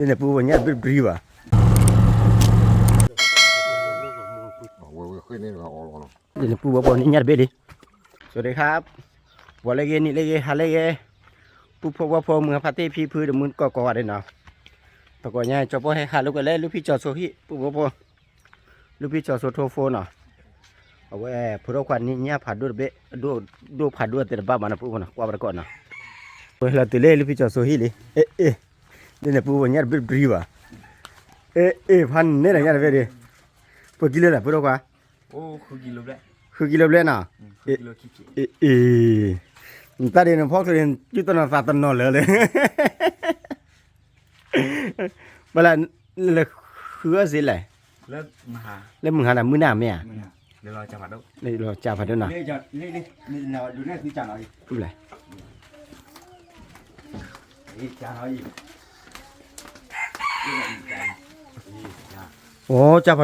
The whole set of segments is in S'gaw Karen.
န့ၣ်ပူဖိညၣ်တဘ့ၣ်တဘြံၤဘၣ်. န့ၣ်ပူဖိဖိန့ၣ်ညၣ်တဘ့ၣ်လံ. စဝၤဒံခါ, ပှၤလၢဂ့ၤ နံၤလၢဂ့ၤ ဟါလၢဂ့ၤ, ပူဖိဝဲဖိ မုၢ်ဖါတ့ၢ်ဖံဖု တမုၢ်ကီၢ်ကီၢ်ဝဲဒၣ်နီၤ. တကီၢ်ညါ ကၠီပိၢ်ဟဲဟးလိာ်ကွဲလၢ လူၢ်ဖံကၠီဆိဟံၣ် ပူဖိဖိ, လူၢ်ဖံကၠီဆိထိဖိနီၤ. အဝဲဖိဒိၣ်ခွါန့ၣ်ညၣ်ဖးဒိၣ်တဘ့ၣ်, ဒိၣ်ဖးဒိၣ်သ့ၣ်တဘၣ်မးနီၤ ပူဖိနီၤ ကွၢ်ဘၣ်တကီၢ်နီၤ. ဝဲလီၤတုၤလၢလူၢ်ဖံကၠီဆိဟံၣ်လံ. အ့ၣ်အ့ၣ်, ဒ်န့ၣ်ပူဖိညၣ်တဘ့ၣ်တဘြံၤဘၣ်. အ့ၣ်အ့ၣ် ဖးန့ၢ်ဒီးညၣ်တဘ့ၣ်ဒံး, ပကံလၢလဲၣ် ဖိဒိၣ်ခွါ, ဃုကံလၢဘျဲၣ်နီၤ. အ့ၣ်အ့ၣ်, နတၢ်ဒ်န့ၣ်ဖီချိၣ်န့ၣ် ကုတနီၤသးတနီၤလၢာ်လၢ ဘၣ်လၢ လဲၤဃုအီၣ်စ့လဲၣ်, လၢမုၢ်ဟါန့ၣ် မုၢ်နၤမ့ၢ်ဧါ, လီၤကၢ်ဖးဒိၣ်နီၤ. အိ ကၢ်ဖးဒိၣ်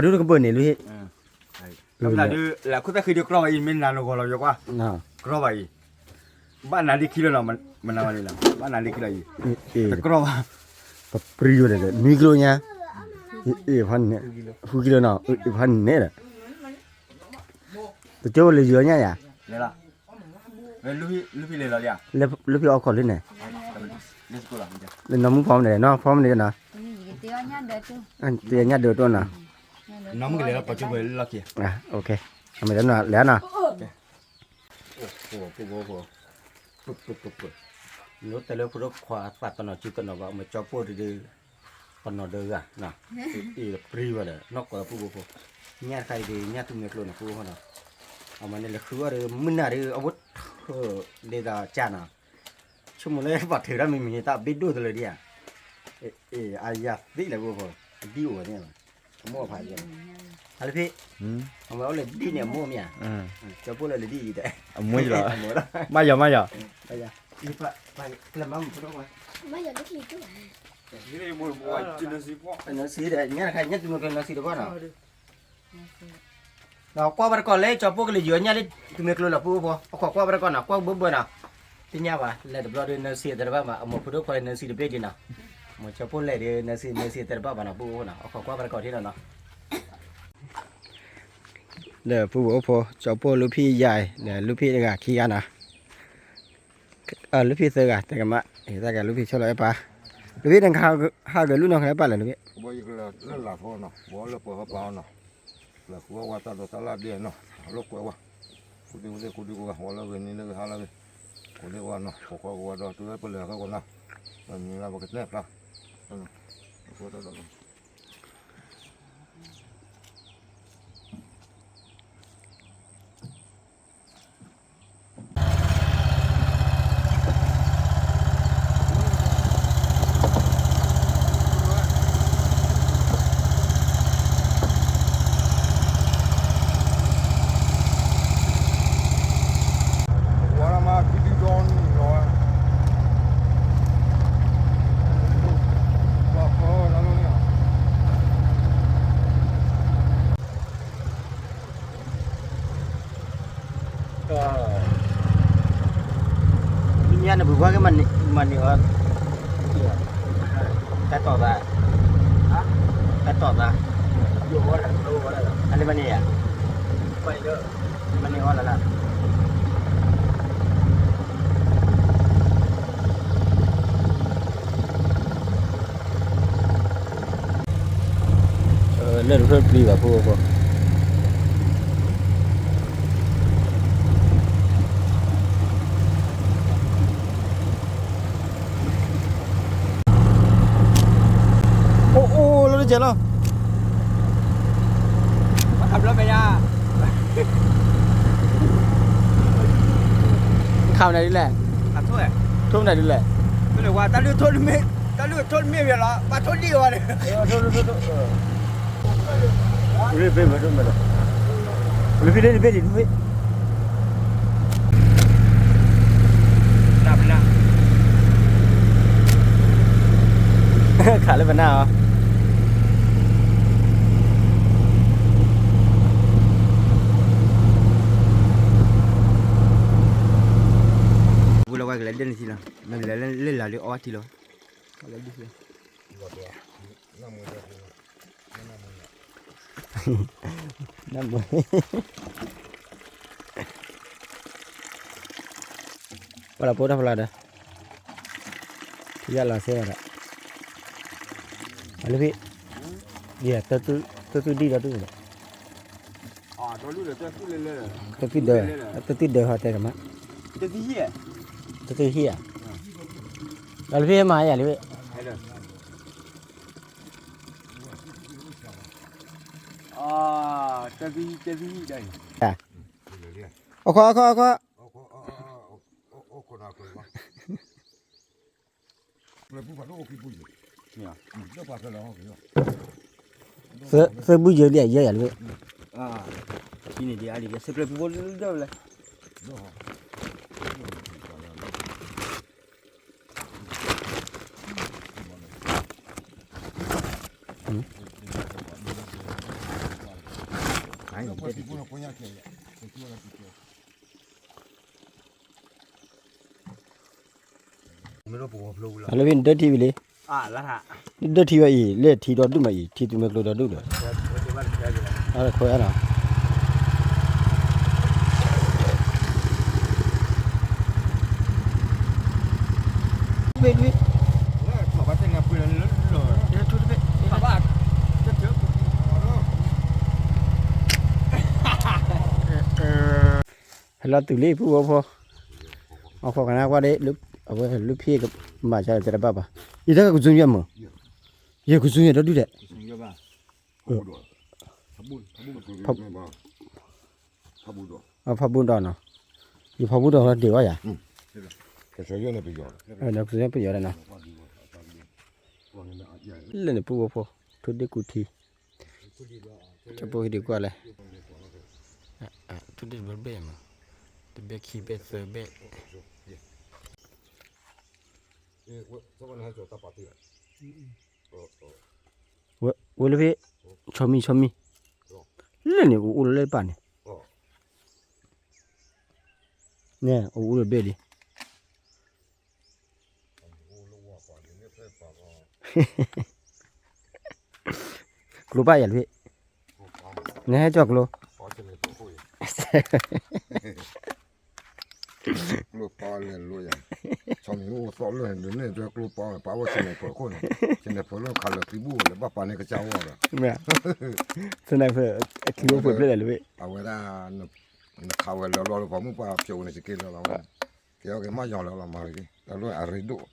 တကပၤန့ၣ်လံ. လၢခိၣ်သၣ်ဃံဒီးကြီဘၣ်အံၤ မ့ၢ်နၤနဂီၢ်လီၤယကွၢ်, ကြီဘၣ်အံၤ, ဘၣ်နၤလံခံလီၤနီၤ, မနၤဘၣ်န့ၣ်လီၤ, ဘၣ်နၤလံခံလီၤအံၤ, ကြီဘၣ်, ပပြံဝဲဒၣ် နွံကလီညါ, ဖးန့ၣ်, ဃုကလီနီၤ, ဖးန့ၣ်ဒီး, တကၠိဝဲလၢယွၤညါယၤ, လူၢ်ဖံအီၣ်ခိးလံန့ၣ်, လၢနီၢ်မုၣ်ဖီမန့ၣ်နီၤ, ဖီမန့ၣ်နီၤ, တညါဒၢးတိၢ်နီၤ, အမ့ၢ်လဲၤနီၤ, ပတဲလၢဖိဒိၣ်ခွါသးတနီၤစုတနီၤဘၣ် မ့ၢ်ကၠီပိၢ်ဒုး တနီၤဒၢဂၤ, အ့ၣ်ပြံဝဲဒီး နီၢ်ကီၢ်ပူဖိဖိ, ညၣ်တခါအံၤဒုး ညၣ်သူမွဲကျိန့ၣ် ပူဖိနီၤ, အမၤန့ၣ်လဲၤဃုအီၣ်ဒီး မုၢ်နၤဒုး အဝဲထၢၣ်ဒ်သိးကၢ်နီၤ, ဆိကမိၣ်လၢပှၤထုးတၢ်မံၤမံၤန့ၣ် တၢ်ဘ့ၣ်ဒိၣ်တလၢဒံးဧါ, အ့ၣ် အယၤသ့လဲၣ်ပူဖိ, အဒံၣ်အိၣ်ဝဲန့ၣ်, အမိၢ်ဖးယဲ, ဟါလၢဖံ, အဝဲအိၣ်လၢဒံၣ်န့ၣ် အမိၢ်မ့ၢ်ဧါ, ကၠီပိၢ်လၢလၢဒံၣ်အံၤတဲ, မ့ၢ်ယီၤမ့ၢ်ယီၤ, ကျဲမၤမုၢ်ဖိဒိၣ်ခွါ, နၢၤစံဒီး ညၣ်တခါ ညၣ်သူမွဲကျိ နၢၤစံတဘၣ်နီၤ, ဒီးကွၢ်ဘၣ်တကီၢ်လၢ ကၠီပိၢ်ကလဲၤယွၤညၣ်လၢ သူမွဲကျိလီၤ ပူဖိဖိ, အခီၣ်ကွၢ်ဘၣ်တကီၢ်နီၤ, ကွၢ်ဘၣ်ဘၣ်နီၤ, တညါဘၣ် လဲၤတဘျီဒီး နၢၤစံသ့တဘၣ်မး, အမိၢ်ဖိဒိၣ်ခွါလၢနၢၤစံတဘ့ၣ်ဒံးနီၤ, မိၢ်ကၠီပိၢ်လဲၤဒီး နၢၤစံ နၢၤစံသ့တဘၣ်ဘၣ်နီၤ ပူဖိဖိနီၤ, အခီၣ်ကွၢ်ဘၣ်တကီၢ်ထံၣ်နီၤနီၤ ဒီးပူဖိဖိ ကၠီပိၢ်လူၢ်ဖံယၤအံၤ ဒီးလူၢ်ဖံတဂၤခံဂၤနီၤ, လူၢ်ဖံသၢဂၤ တဂၤမး, တၢ်ဂၤလူၢ်ဖံဆီလီၤအဲၣ်ပၢ်, လူၢ်ဖံတဂၤ ဟးဂဲၤလူၢ်နီၢ်ကလဲၤပၢ်လဲၣ် လူၢ်ဖံ, လၢလၢ်ဖိနီၤ ဘီလၢပှဲၤဟီပၢ်အီၤနီၤ, လၢဃုအီၣ်ဝဲတၢ်ဒိးတၢ်လၢ်ဒ်နီၤ, ဟးလိာ်ကွဲဝဲ, ကိးဒံကိးဒံကိးဒံကိးဂၤ ဝဲလၢဂ့ၤနံၤလၢဂ့ၤဟါလၢဂ့ၤ, ကိးဒံဝဲနီၤ ပှၤကွၢ်ကဝဲဒီး တုၤဝဲပလဲၤဃဲကိးနီၤ, မ့ၢ်လၢပကနဲၣ်ဖျါ, အဃိတၢ်ဒိး လၢညါန့ၣ် ပှၤကမၤန့ၢ်အီၤ, တၢ်တီၢ်သး, တၢ်တီၢ်သး, အလၢမၤန့ၢ်ဧါ, မၤန့ၢ်အီၤလၢ်လၢ် လၢတဖျၢၣ်ပျံၤဘၣ်ဖိဖိ, အိၣ်အိၣ်လၢတကဲလီၤ, ခးမနုၤဒ်လဲၣ်, ထိၣ်မနုၤဒ်လဲၣ်, တၢ်လုၢ်ထိၣ်တမ့ၢ်, တၢ်လုၢ်ထိၣ်တမ့ၢ်လီၤ ဘၣ်ထိၣ်ဒံၣ်ဝဲန့ၣ်, လၢဖံလၢနဘ့ၣ်ဒံး ခးလၢပနၢ်အီၤ, ဝဲလၢဝဲကလဲၤဒဲနထံလီၤ, မ့ၢ်လဲၤလၢလၢလၢ်လၢအီထံလီၤ, လၢဒ်လီၤ, နၢ်မုာ်, ပှၤလီၤဖိတၢ်ဖျါဒီး, ထံယၣ်လီၤစဲဝဲဒၣ်, အလၢဖဲ, ယဲ, တသုဒံၣ်ဒီဒူၣ်ဒီး, တသုဒၢ, တသုဒၢဟီတဲကမး, တသုဟံၣ်ဧါ, ဒီးလၢဖဲမၤယၤလၢဖဲ အခီ အခီ အခီ, သၢဘူယၢလံယဲယၤလၢ, လၢဖဲန ဒၢထံဝံၤလံ, နဒၢထံဝဲအံၤ လၢထံဒီဒူၣ်မးအံၤ ထံသူမွဲကျိဒီဒူၣ်ဒီး, ခွဲးနီၤ, ဟဲလီၤတုၤလံ ပုၢ်ဝဲၢ်ဖိ, အဃိကနၣ်ကွၢ်ဒၣ်, အဝဲလုၢ်ဖံးကမၤစၢ်သရၣ်ဘၣ်ဘၣ်, ယတၢ်ကကစူညါမး, ယကစူညါဒီဒူၣ်ဒဲး, ဖးဘိဒီးနီၤ, ယဖးဘိဒီးဒ့ၢ်ဝဲယၤ, ကစူညါပယီၤဒီးနီၤ, လၢန့ၣ်ပုၢ်ဝဲၢ်ဖိ, ထိၣ်ဒ့ၣ်ကူထံ ကၠီပိၢ်ဟံးဒံးကွၢ်လဲၣ်, ထိၣ်ဒ့ၣ်တဘ့ၣ်မး, တဘ့ၣ်ခံဘ့ၣ်သၢဘ့ၣ်, ဝဲလၢဖဲ, ဆီမံၤဆီမံၤ, လၢန့ၣ်အိၣ်အိၣ်လၢလၢပၢ်န့ၣ်, န့ၣ်အိၣ်အိၣ်လၢဘ့ၣ်လံ ကျိပၢ်ယၤလၢဖဲ, နဟဲကၠီကျိ, ကျိပၢ်လဲၤလိယၤ, ဆီမံၤအိၣ်သီၣ်လၢန့ၣ် ကျိပၢ် ပာ်ဝဲ sniper ခိၣ်န့ၣ်, sniper လၢခးလၢသံဘူၣ် လဲၤဘၣ်ပာ်န့ၢ်ကစၢ်ဝီဒီး, sniper အခံအိၣ်ပှဲၤဖျဲၣ်လဲၣ်လၢဖဲ, အဝဲဒၣ် နခးဝဲလၢလီၤလၢပှၤမုၣ်ပှၢ် ဖျိးဝဲန့ၣ် စက့လၢလီၤဝဲ, ကဲအီၤက့ၤမးယီၤလၢလီၤမၤလၢက့ၤ တၢ်လၢအရ့ဒိၣ်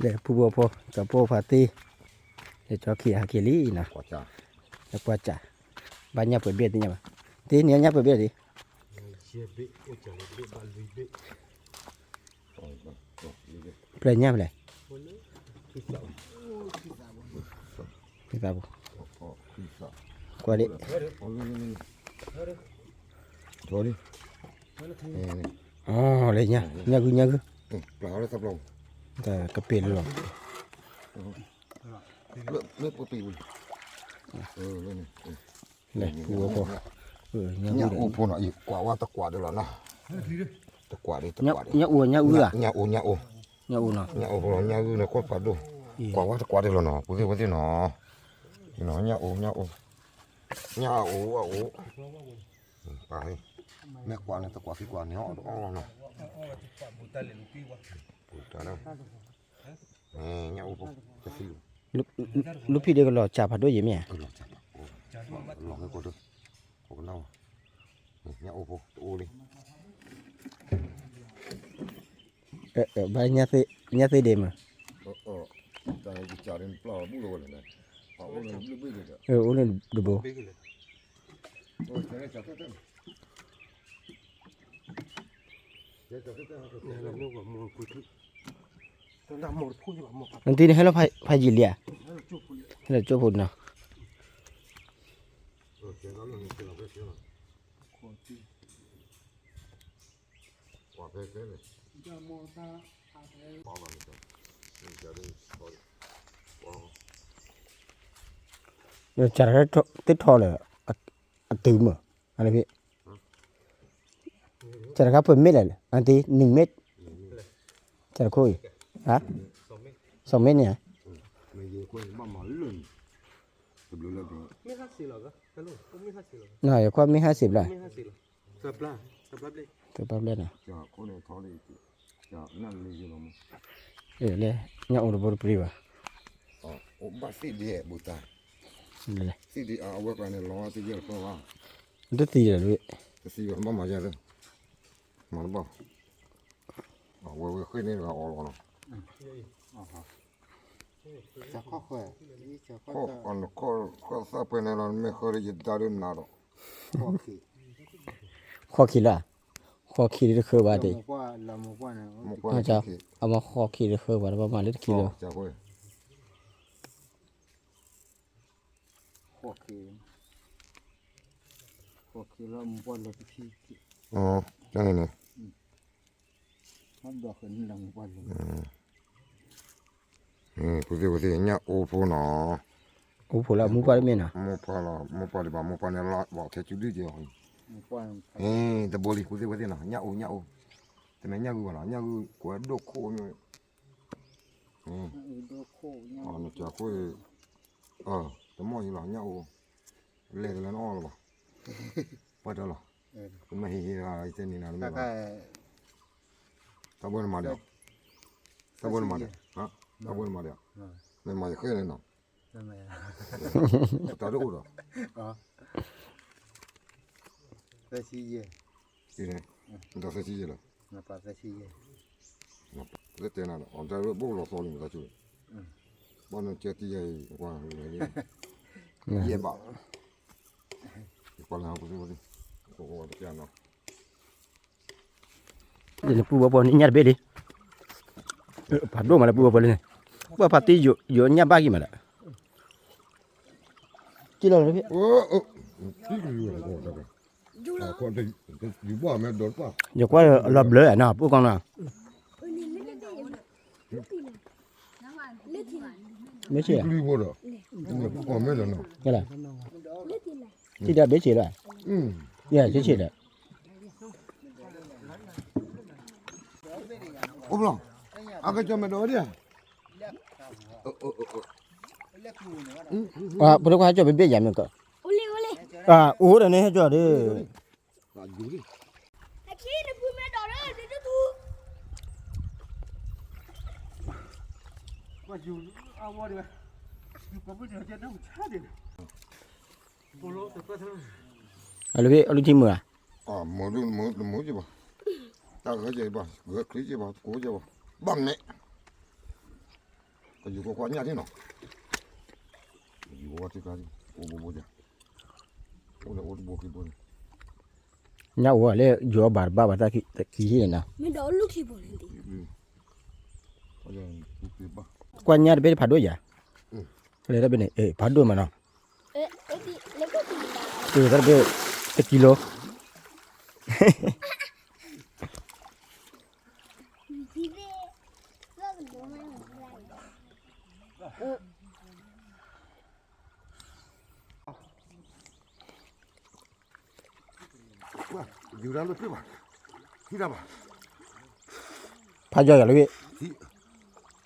လဲၤဖုဘိဖိ ကၠီပိၢ်ဖါတ့, လဲၤကၠီခံဟးက့ၤလံနီၤ, လဲၤကွၢ်စး, ဘၣ်ညၣ်ပှဲၤဘ့ၣ်သ့ၣ်ညါဘၣ်, တ့နံၤညၣ်ပှဲၤဘ့ၣ်တ့, ပျဲၢ်ညၣ်ဖဲလဲၣ်, ဖဲသးပူၤ, ကွၢ်ဒ့, လဲၤညၣ်ဂုၢ်ညၣ်ဂုၢ်, တၢ်ကပ့ၤလီၤ လဲၤပူဖိ, ညၣ်အိၣ်ဖိနီၤ ကွၢ်ဝဲတကွၢ်ဒၣ်လီၤနီၤ, တကွၢ်ဒၣ်တကွၢ်ဒၣ်, ညၣ်အိၣ်ညၣ်အုၣ်ဧါ, ညၣ်အိၣ်ညၣ်အိၣ်, ညၣ်အိၣ်နီၤ, ညၣ်အိၣ်ဖိနီၤ ညၣ်အုၣ်န့ၣ် ကွၢ်ဖးဒိၣ်, ကွၢ်ဝဲတကွၢ်ဒၣ်လီၤနီၤ ပူၤသ့ၣ်ဝဲသ့ၣ်နီၤ, ညၣ်အိၣ်ညၣ်အိၣ်, ညၣ်အိၣ်အအိၣ်, မ့ၢ်ကွၢ်န့ၣ်တကွၢ်သံကွၢ်န့ၣ်အီၣ်တအီၣ်လီၤနီၤ, ပူၤတၢ်လၢ ညၣ်အိၣ်ဖိ, တသံ, လူဖံးဒ့ကလီၤစှၤဖးဒိၣ်ယံၤမ့ၢ်ဧါ, လီၤမ့ၢ်ကိးတ, ပကနၣ်ဝဲ, ညၣ်အိၣ်ဖိတအိၣ်လံ, ဘၣ်ညၣ်သ့ဒ့မး, အိၣ်လၢတဘိ နတံၤန့ၣ်ဟဲလီၤဖးယံာ်လံဧါ, ဟဲလီၤကၠိဖိနီၤ, စးထီၣ်သ့ၣ်ထီၣ်လၢ အတုၤမး, အလၢဖဲ, စးတခါပှဲၤမ့ၢ်လဲၣ်, အတံၤ နံၤမ့ၢ်, စးတခိၣ်အံၤ, ဟါ, စီၤမ့ၢ်န့ၣ်ဧါ, မ့ၢ်ယဲၢ်ခွဲးဘၣ်မၤလၢာ်န့ၣ်, ပ ယကွၢ်မ့ၢ်ဟါစ့းဘျဲၣ်, သၢပျၢ်ဘျဲၣ်နီၤ, လၢညၣ်အိၣ်တဘိတပျံၤဘၣ်, ဘၣ်သ့ၣ်ဒဲးဘူးတၢ်, သ့ၣ်ဒဲးအဝဲကျါန့ၣ်လီၤတယဲၢ်တပၢၢ်ဘၣ်, တသံဒီး, တသံဘၣ်မၤယၤလၢ, မၤတဘၣ်, အဝဲဝဲဃ့ၢ်န့ၣ်တဂၤအီၤလီၤနီၤ, ခီၣ်သၣ်ပှဲၤန့ၣ်လီၤ မ့ၢ်ဃၢၤဒီးယဒါဒိၣ်နၤဒီး, ဃီခံလၢ, ဃီခံဒ်တဃၢဘၣ်တ့ၢ်, အမ့ၢ်ဃီခံဒ်တဃၢဘၣ်တဘၣ်မၤလၢတခံလၢ, ဃီခံ, ဃီခံလၢမူပှၢ်လၢတခံ, န့ၣ်, မူပှၢ်လၢ, ပသ့ၣ်ပသ့ၣ်ညၣ်အိၣ်ဖိနီၤ, အိၣ်ဖိလၢမူပှၢ်တမ့ၢ်နီၤ, မူပှၢ်လီၤ မူပှၢ်ဒံးဘၣ် မူပှၢ်န့ၣ်လီၤဘၣ်ထဲကဒုၣ်က့ၤအီၤ, တဘိလံ ပသ့ၣ်ပသ့ၣ်နီၤ ညၣ်အိၣ် ညၣ်အိၣ်, တမ့ၢ်ညၣ်ဂုၢ်ဘၣ်နီၤ ညၣ်ဂုၢ်ကွဲးဒိၣ်ခိၣ်န့ၣ်, နကခိၣ်, တမီၢ်အံၤလီၤ ညၣ်အိၣ်, လဲၤကလၢနအီၣ်လီၤဘၣ်, ပှၢ်တၢ်လီၤ, ပမ့ၢ်ဟ့ၣ်ဟ့ၣ်တဂၤ ယတဲန့ၢ်နၤတမ့ၢ်ဘၣ်, တၢ်ဘိနမၤဒီး, တၢ်ဘိနမၤဒီး, တၢ်ဘိနမၤဒီး, မ့ၢ်မၤယဃဲၢ်န့ၣ်နီၤ, တၢ်တအိၣ်ဒီး, သၢဆံယဲၢ်, သၢဆံယဲၢ်လီၤ, သတဲနၤဒီး အတၢ်ဘိလီၤသီလံမတၤဆိ, ဘၣ်နကဲတံၤယဲၢ်အံၤ, ယဲၢ်ဘၣ်, ယကွၢ်လၢဟီၣ်ခိၣ်, နပူၤဘၣ်ပှၤန့ၣ်ညၣ်တဘ့ၣ်လံ, ဖးဒိၣ်မးလၢပူၤဘၣ်ပှၤလံန့ၣ်, ပှၤဖးတံၢ်ယိာ်ညၣ်ဘၣ်က့ၤမးဒီး, က့ၤလီၤလၢဖဲ, ယကွၢ်လီၤဘျၢနီၤ ပအိၣ်ကီနီၤ, မ့ၢ်ဆ့ၣ်, ထံၣ်ဒီးဘ့ၣ်ဆ့ၣ်လီၤ, ယဆ့ၣ်ဒီး, အိၣ်ဘျီ, အကကၠီမဲာ်ဒိးဝဲဒၣ်, ပဒိၣ်ခွါဟဲကၠီဘ့ၣ်ဘ့ၣ်ယၤမ့ၢ်ကီး, အိၣ်ဒီးန့ၣ်ဟဲကၠီဒီး, အလၢဖဲအလုၢ်ထံမုာ်ဧါ, မုာ်ဒုမုာ်ကဘၣ်, တၢ်ဂဲၤကဘၣ် ဂဲၤချံကဘၣ် ကိးကဘၣ်, ဘၣ်မနုၤလဲၣ်, ကယူၤကွၢ်ကွၢ်ညၣ်ထံနီၤ, ယူၤဝဲထံကျါ, အိၣ်ဘိဘိယၤ, အိၣ်လၢအိၣ်တဘိခံဘိန့ၣ်, ညၣ်အိၣ်လၢယူၤအီၣ်ဘၣ်တဘၣ်ဘၣ်တၢ်ခံဟံၣ်န့ၣ်နီၤ, ကွၢ်ညၣ်တဘ့ၣ်ဖးဒိၣ်ယၤ, လဲၤတဘ့ၣ်န့ၣ် ဖးဒိၣ်မးနီၤ, တၢ်တဘ့ၣ် တကံလိ, ယူၤတၢ်လၢပျၢၤဘၣ်, ထံတၢ်ဘၣ်, ဖးယီၤယၤလၢဝဲ, ယီၤဒီး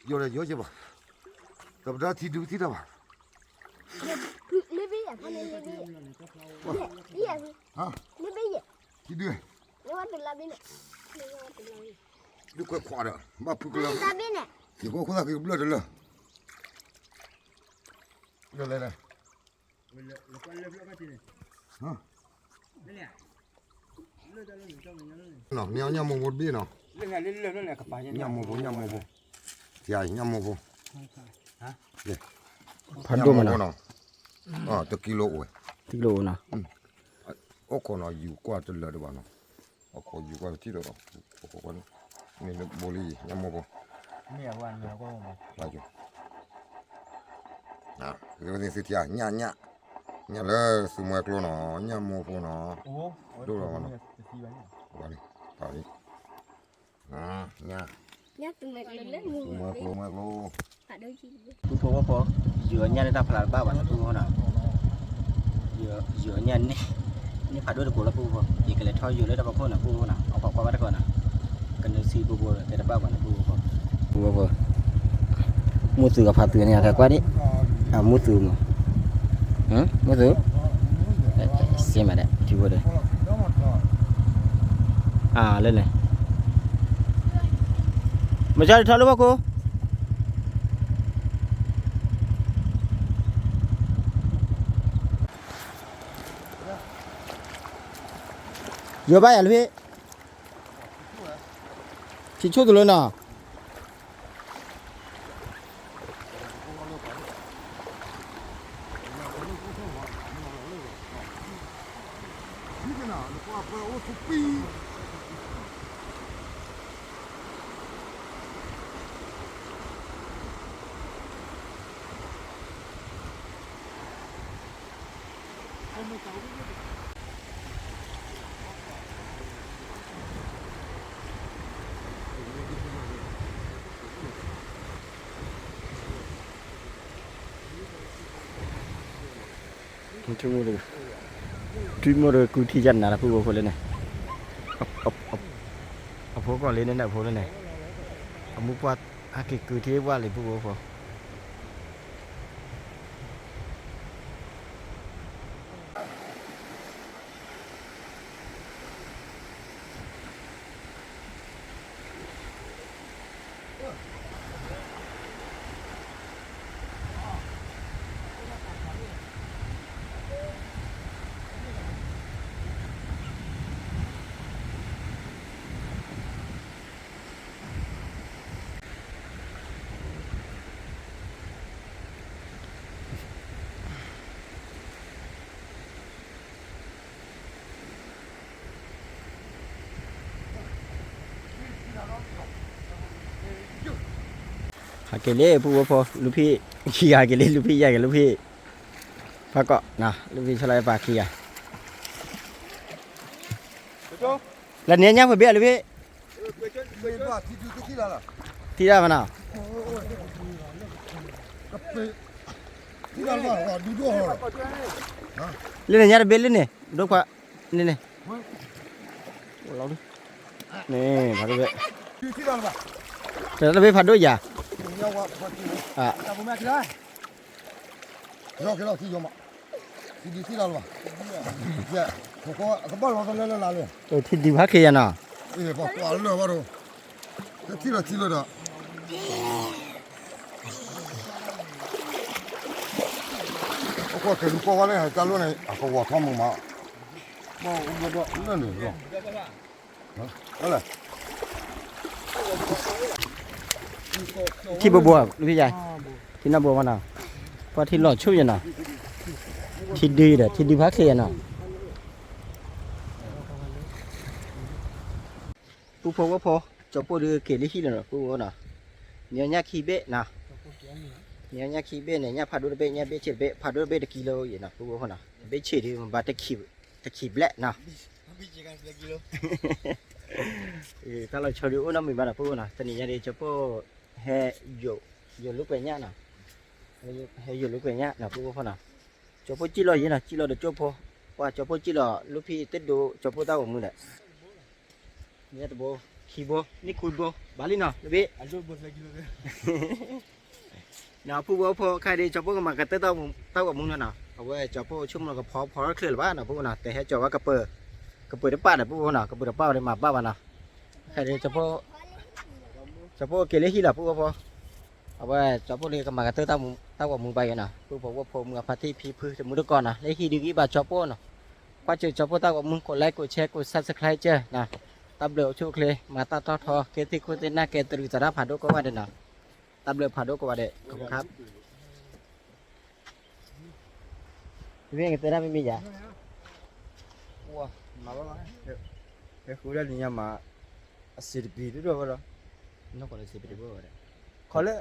ယီၤယဲဘၣ်, ဒီးပတၢ်ထံဒုးထံတၢ်ဘၣ်, လၢဘ့ၣ်ယဲ, လၢဘ့ၣ်ယဲ, ထံဒုး, ဒုးကွဲးခွးဒီး ဘၣ်ဖုကလၢ, ယကအိၣ်ခိၣ်သၣ်ဃံကဘျၢၣ်တလၢာ်, လဲၤလဲၤလဲၤ နီၤ မ့ၢ်ညၣ်မိၢ်ဖိတဘ့ၣ်နီၤ, ညၣ်မိၢ်ဖိ ညၣ်မိၢ်ဖိ, ညၣ်မိၢ်ဖိ, ဖးဒိၣ်မးနီၤ, တကံလိအိၣ်ဝဲ, တကံလိအိၣ်နီၤ, အိၣ်ခိးနီၤ ယူၤကွၢ်တလၢာ်တဘၣ်နီၤ, အိၣ်ခိးယူၤကွၢ်တထံၣ်ဒီး, မ့ၢ်ဘိလံ ညၣ်မိၢ်ဖိ ညၣ်, ညၣ်လၢသူမှဲကျိနီၤ ညၣ်မိၢ်ဖိနီၤ, ဒိၣ်လီၤနီၤ, ညၣ်, သူမှဲကျိ မှဲကျိ, ပုၢ်ဖိဝဲၢ်ဖိ, ယူၤအီၣ်ညၣ်လၢတၢ်ဖျါတဘၣ်ဘၣ်နီၤ ပုၢ်ဖိနီၤ, ယူၤအီၣ်ညၣ်န့ၣ်, န့ၢ်ဖးဒိၣ်တကိးလၢပုၢ်ဖိ, ယကလဲၤထီၣ်ယူၤလၢတၢ်ဖီခိၣ်နီၤ ပုၢ်ဖိနီၤ အီၣ်ခိးကွၢ်ဘၣ်တကိးနီၤ, ကနုၤဆံးဘိဘိဒီး ကဲတဘၣ်ဘၣ်နီၤ ပုၢ်ဖိ, ပုၢ်ဖိ, မူသူၣ်အဖးသူၣ်န့ၣ် အတၢ်ကွၢ်ဒံး, အမူသူၣ်မး, မ့ၢ်သူ, စ့မးဒဲး ထံဖိဒီး, လၢန့ၣ်, မ့ၢ်ကၠီထီၣ်လၢဖီခိၣ် ယိၤဘၣ်ယၤလၢဖဲ, ထံဆိၣ်တလၢနီၤ, ထံမိၢ်တဂၤ, ထံမိၢ်တဂၤကုထံယါနၤလၢပုၢ်ဝဲၢ်ဖိလၢန့ၣ်, အဖိကီၢ်လံန့ၣ် အဖိလၢန့ၣ်, အမိၢ်ပှၢ်ဟဲက့ၤကုထံပှၢ်လံပုၢ်ဝဲၢ်ဖိ ဟဲက့ၤလံ ပုၢ်ဝဲၢ်ဖိ လူဖံး, ခံဂၤက့ၤလံ လူဖံး ယဲၢ်က့ၤ လူဖံး, ဖးကီး, လူဖံးဆီလီၤပာ်ခံဂၤ, လၢန့ၣ်ညါဖဲဘ့ၣ် လူဖံး, ထံၣ်တၢ်မနီၤ, လၢန့ၣ်ညါတဘ့ၣ်လၢန့ၣ် ဒိခွါ, န့ၣ်န့ၣ်, န့ၣ်, ဖးဒိၣ်ဘ့ၣ်, တဘ့ၣ်ဖးဒိၣ်ယၤ, ထံဒုးဖးခံဂၤနီၤ, အကွၢ်ကဲလူကွၢ်ဝဲလၢဟဲတၢ်လိၣ်န့ၣ် အကဝီၤထီၣ်မုာ်မး, ဘၣ်အိၣ်ဘျီဘျီလၢန့ၣ်လီၤ, ထံဘိဘိ လူဖံးယါ, ထံနီၢ်ဘိမနီၤ, ပှၤထံလီၤဆူၣ်ယနီၤ, ထံဒုးဒီး ထံဒုးဖးခံဂၤနီၤ ပုၢ်ဖိဝဲၢ်ဖိ, ကၠီပိၢ်ဒုးက့ၤလၢဟံၣ်လီၤနီၤ ပုၢ်ဖိနီၤ, နံၤညါခံဘ့ၣ်နီၤ, နံၤညါခံဘ့ၣ်န့ၣ် ညၣ်ဖးဒိၣ်တဘ့ၣ် ညၣ်ဘ့ၣ်ဆ့ၣ်တဘ့ၣ် ဖးဒိၣ်တဘ့ၣ်တကံလိယနီၤ ပုၢ်ဖိနီၤ, ဘ့ၣ်ဆ့ၣ်ဒုးမ့ၢ်ဘၣ်တခံဘျဲၣ်နီၤ, တၢ်လီၤဆီဒုးအိၣ်နီတမံၤဘၣ်နီၤ ပုၢ်ဖိနီၤ, တနံၤညါဒုး ကၠီပိၢ်ဟဲ ယိာ်လိာ်ကွဲညၣ်နီၤ, ဟဲယိာ်လိာ်ကွဲညၣ်နီၤ ပုၢ်ဖိနီၤ, ကၠီပိၢ်စံၣ်လီၤယဲနီၤ စံၣ်လီၤဒီးကၠိဖိ, ပှၤကၠီပိၢ်စံၣ်လီၤ လူဖံးတဒိး ကၠီပိၢ်တၢ်ဂီၤမူဒီး မ့ၢ်တဘိ, ခံဘိ, န့ၢ်ခွံဘိ, ဘၣ်လံနီၤ လၢဘ့ၣ်, နီၤ ပုၢ်ဖိဖိ ခဲအံၤဒုး ကၠီပိၢ်ကမၤကတၢၢ်တၢ်ဂီၤမူနီၤနီၤ, အဝဲကၠီပိၢ်ဆိကမိၣ်ကဖီဖီထီၣ်ချၢၣ်လၢၤဘၣ်နီၤ ပုၢ်ဖိနီၤ, တဟဲကၠီၤဝဲကပၢၤ, ကပၢၤတပၣ်ဒီးပုၢ်ဖိနီၤ ကပၢၤတပၣ်ဝဲဒၣ်မၤဘၣ်ဘၣ်နီၤ, ခဲအံၤဒုး ကၠီပိၢ်က့ၤလၢဟံၣ်လီၤ ပုၢ်ဖိဖိ, အဝဲကၠီပိၢ်လၢကမၤကတၢၢ်တၢ်ဂီၤမူဘၣ်ယဲနီၤ ပုၢ်ဖိဝဲၢ်ဖိမုၢ်အဖါတံၢ်ဖံဖုတမူတကိးနီၤ လၢဟံၣ်ဒုးဂံၢ်ဘၣ်ကၠီပိၢ်နီၤ, ကွၢ်စၢၤကၠီပိၢ်တၢ်ဂီၤမူ ကိး like ကိး share ကိး subscribe စၢၤနီၤ, တၢ်ဘျုးအိၣ်ဆူၣ်အိၣ်ချ့ မၤတၢ်ထီၣ်ထီ ကဲသ့ၣ်ခိၣ်သ့ၣ်နၢ် ကဲတရံးသရၣ်ဖးဒိၣ်ကိးဂၤဒဲးနီၤ, တၢ်ဘျုးဖးဒိၣ်ကိးဂၤဒဲး ခီဖျိခါ မ့ၢ်ကတဲဒၣ်မ့မ့ၢ်ယၤ, မၤဘၣ်ဘၣ်, ဟဲဃုဒၣ်လံညါမး, အစံးတပံၤဒိၣ်ဒိၣ်ဝဲလီၤ, နီၢ်ကီၢ်လၢစံးတပံၤဒိၣ်ဝဲဒၣ်, ခီလၢ,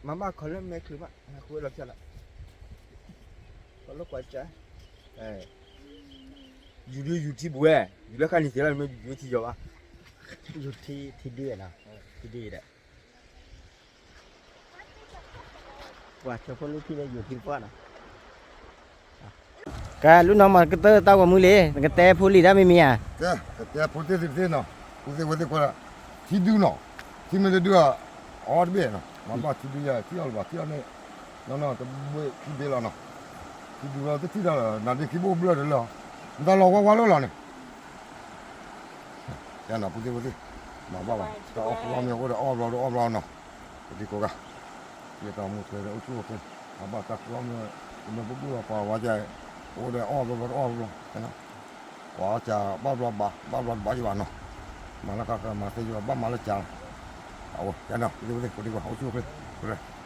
မၤဘၣ်ခီလၢမဲာ်ချံးဘၣ် ဟဲဃုဝဲလီၤဖျါလီၤ, ခီလၢကွၢ်ကၠၢ်, ယူၤဒုယူၤထံပူၤဝဲ, ယူၤလၢခါန့ၣ်သ့လီၤ မ့ၢ်ယူၤထံယီၤဘၣ်, ယူၤထံထံဒုနီၤ, ထံဒုဒီး ပှၤကၠီဖိလူထံလၢယိာ်ထံတပှၢ်နီၤ, ကဲ လူနီၢ်မၤကတၢၢ်တၢ်ဂီၤမူလံ, နကတဲဖိလံၤဒၣ်မ့မ့ၢ်ဧါ, ကဲ ကတဲဖိသ့ၣ်သ့ၣ်နီၤ, ဖိသ့ၣ်ဝဲသ့ၣ်ကွၢ်ဒၣ်, ထံဒုနီၤ, ထံမ့ၢ်တဒုအီၤ, အီတဘ့ၣ်နီၤ, မၤဘၣ်ထံဒုယါ ထံအီၤလၢၤဘၣ် ထံအီၤန့ၣ်, နီၢ်နီၢ်တဘ့ၣ်ထံဘ့ၣ်လီၤနီၤ, ခံဒုးဝဲတထံၣ်ဒီး နၤဒ့ခံဘိၣ်ဘျၢၣ်တလၢာ်, နတၢ်လီၤဝါဝါလၢလီၤန့ၣ်, ကဲနီၤ ပူၤသ့ၣ်ပူၤသ့ၣ်, မၤဘၣ်ဘၣ် တၢ်အီၣ်ဃုအီၣ်မ့ၢ်အိၣ်ဒီးအီၣ်ဘျီဒီးအီၣ်ဘျီနီၤ, ပတံၤကိးဂၤ, ယတၢ်မူထွဲဒီးအိၣ်ဆူၣ်အိၣ်ချ့, မၤဘၣ်တၢ်ဃုအီၣ်မ့ၢ်, မ့ၢ်ပဘူၣ်လီၤပှၤဝါကဲ, အိၣ်ဒီးအီၣ်ဘျီဘျီတအီၣ်ဘျီ, ပှၤအီၣ်ကဘၣ်ဘျီဘၣ် ဘၣ်ဘျီတဘၣ်ယဘၣ်နီၤ, မၤလၢဃးဃးမၤသ့ယဘၣ် ဘၣ်မၤလၢကၢလီၤ, အဝဲကဲနီၤ ပူၤသ့ၣ်ပူၤသ့ၣ် ကိးဒံကီး အိၣ်ဆူၣ်အိၣ်ချ့, ကဲ